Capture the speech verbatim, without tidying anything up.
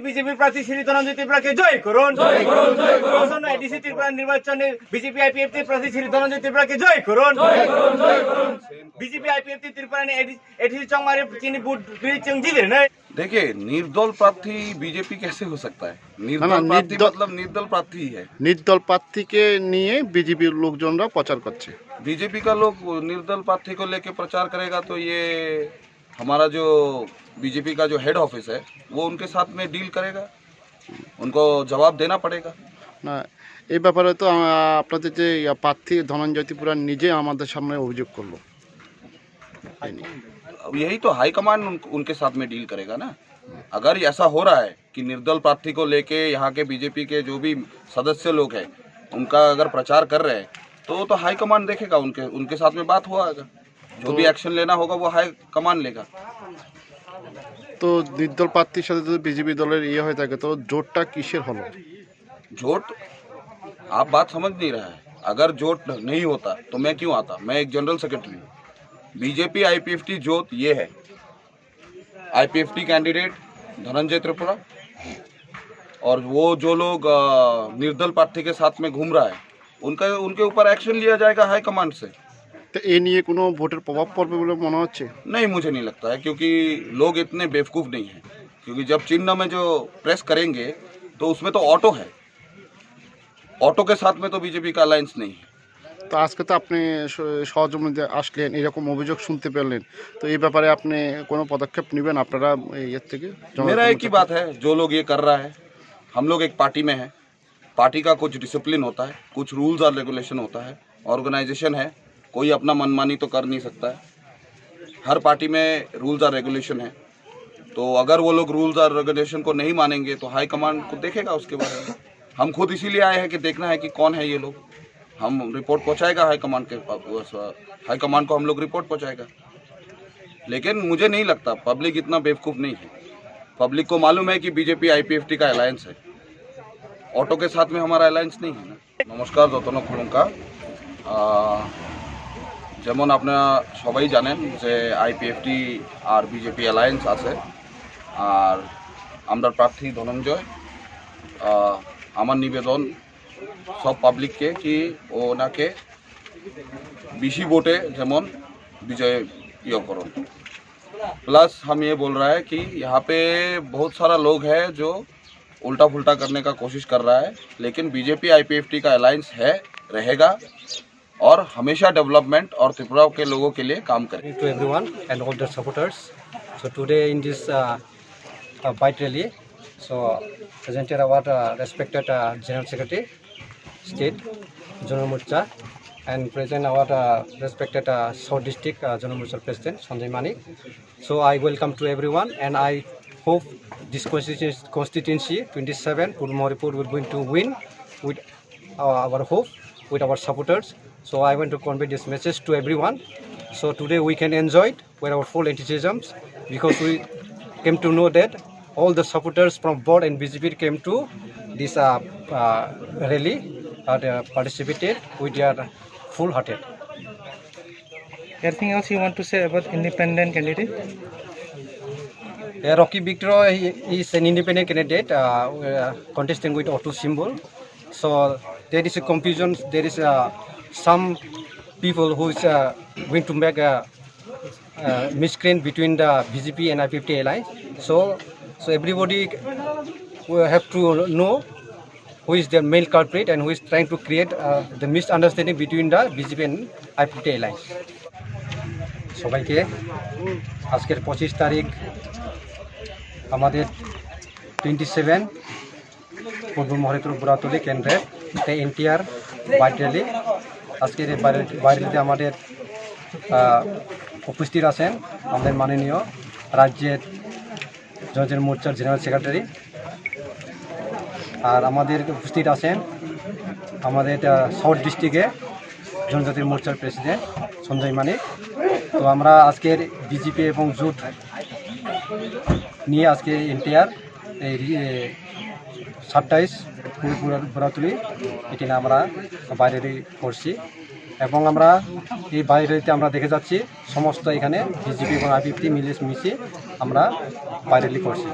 বিজেপি প্রার্থী শ্রী ধনঞ্জয় ত্রিপুরাকে জয় করুন। জয় করুন, জয় করুন। আসন্ন এডিসি ত্রিপুরা নির্বাচনে বিজেপি আইপিএফটি প্রার্থী শ্রী ধনঞ্জয় ত্রিপুরাকে জয় করুন। জয় করুন, জয় করুন। বিজেপি আইপিএফটি ত্রিপুরা এডিসি চংমারি চিনি ভোট দিয়ে চং জিতে নেই। देखिए, निर्दल प्रार्थी बीजेपी कैसे हो सकता है? निर्दल प्रार्थी निर्दल मतलब निर्दल प्रार्थी ही है। নির্দল প্রার্থীকে নিয়ে বিজেপির লোকজনরা প্রচার করছে। बीजेपी का लोग निर्दल प्रार्थी को लेके प्रचार करेगा तो ये हमारा जो बीजेपी का जो हेड ऑफिस है, वो उनके साथ में डील करेगा, उनको जवाब देना पड़ेगा। না, এই ব্যাপারে তো, আহ, আপনাদের যে, ইয়া, প্রার্থী ধনঞ্জয় ত্রিপুরা নিজে আমাদের সামনে অভিযোগ করলো। তাই নি? अब यही तो हाई कमांड उन, उनके साथ में डील करेगा ना। अगर ऐसा हो रहा है कि निर्दल प्रार्थी को लेके यहाँ के बीजेपी के जो भी सदस्य लोग हैं, उनका अगर प्रचार कर रहे हैं, तो वो तो हाई कमांड देखेगा, उनके, उनके साथ में बात हुआ होगा। जो भी एक्शन लेना होगा, वो हाई कमांड लेगा। তো নির্দল প্রার্থীর সাথে যদি বিজেপি দলের ইয়ে হয়ে থাকে, তো জোটটা কিসের হলো? जोट, आप बात समझ नहीं रहा है। अगर जोट नहीं होता तो मैं क्यों आता? मैं एक जनरल सेक्रेटरी हूँ। बीजेपी आईपीएफटी जोट ये है, आईपीएफटी कैंडिडेट धनंजय त्रिपुरा, और वो जो लोग, अ, निर्दल प्रार्थी के साथ में घूम रहा है, उनका, उनके ऊपर एक्शन लिया जाएगा हाई कमांड से। তো এ নিয়ে কোনো ভোটের প্রভাব পড়বে বলে মনে হচ্ছে? नहीं, मुझे नहीं लगता है, क्योंकि लोग इतने बेवकूफ़ नहीं हैं, क्योंकि जब चिन्ह में जो प्रेस करेंगे तो उसमें तो ऑटो है, ऑटो के साथ में तो बीजेपी का अलायंस नहीं है। তো আজকে তো আপনি স-, সহযোগিতা আসলেন, এরকম অভিযোগ শুনতে পেলেন, তো এই ব্যাপারে আপনি কোনো পদক্ষেপ নেবেন আপনারা এই ইয়ের থেকে, জনগণের मेरा एक ही মধ্যে থেকে? बात है, जो लोग ये कर रहा है, हम लोग एक पार्टी में हैं, पार्टी का कुछ डिसिप्लिन होता है, कुछ रूल्स और रेगुलेशन होता है, ऑर्गेनाइजेशन है, कोई अपना मनमानी तो कर नहीं सकता है। हर पार्टी में रूल्स और रेगुलेशन है, तो अगर वो लोग रूल्स और रेगुलेशन को नहीं मानेंगे तो हाई कमांड को देखेगा उसके बारे में। हम खुद इसीलिए आए हैं कि देखना है कि कौन है ये लोग। हम रिपोर्ट पहुंचाएगा हाई कमांड के, हाई कमांड को हम लोग रिपोर्ट पहुंचाएगा। लेकिन मुझे नहीं लगता, पब्लिक इतना बेवकूफ़ नहीं है। पब्लिक को मालूम है कि बीजेपी आईपीएफटी का अलायंस है, ऑटो के साथ में हमारा अलायंस नहीं है ना। নমস্কার, যতন খুলুঙ্কা। আহ, যেমন আপনারা সবাই জানেন যে আইপিএফটি আর বিজেপি অ্যালায়েন্স আছে, আর আমরা প্রার্থী ধনঞ্জয়। আহ, আমার নিবেদন সব পাবলিককে কি ওনাকে বেশি ভোটে যেমন বিজয় ইয়ে করুন। प्लस हम ये बोल रहा है कि यहाँ पे बहुत सारा लोग है जो उल्टा फुल्टा करने का कोशिश कर रहा है, लेकिन बीजेपी आईपीएफटी का अलायंस है, रहेगा और हमेशा डेवलपमेंट और त्रिपुरा के लोगों के लिए काम करेगा। To everyone and all the supporters. So today in this, uh, uh, bike rally, so presented our, uh, respected, uh, General Secretary, State Jonamorcha, and present our, uh, respected, uh, South District, uh, Jonamorcha President Sanjay Manik. So I welcome to everyone, and I hope this constituency, constituency twenty-seven, Purbo Haripur, will going to win with, uh, our hope, with our supporters. So I want to convey this message to everyone. So today we can enjoy it with our full enthusiasms, because we came to know that All the supporters from both and B J P came to this uh, uh, rally and uh, participated with their full hearted. Anything else you want to say about independent candidate? Uh, Rocky Victor, he is an independent candidate uh, uh, contesting with auto symbol. So there is a confusion. There is uh, some people who is uh, going to make a uh, miscreant between the B J P and I P F T alliance. So, so everybody will have to know who is the main culprit and who is trying to create uh, the misunderstanding between the B J P and I P F T alliance. সবাইকে আজকের পঁচিশ তারিখ আমাদের twenty seven পূর্ব মহেন্দ্রপুর বুড়াতলি কেন্দ্রের NTR bike rally. আজকের এই বাইক র্যালিতে আমাদের আহ, উপস্থিত আছেন আমাদের মাননীয় রাজ্যের জনজাতি মোর্চার জেনারেল সেক্রেটারি। আর আমাদের উপস্থিত আছেন আমাদের সাউথ ডিস্ট্রিক্টে জনজাতি মোর্চার প্রেসিডেন্ট সঞ্জয় মানিক। তো আমরা আজকের বিজেপি এবং জোট নিয়ে আজকে এনটিআর এই সাতাইশ বুড়াতলি এখানে আমরা বাইক র্যালি করছি। এবং আমরা এই বাইক র্যালিতে আমরা দেখে যাচ্ছি সমস্ত এখানে বিজেপি এবং আইপিএফটি মিলে মিশে আমরা বাইক র্যালি করছি।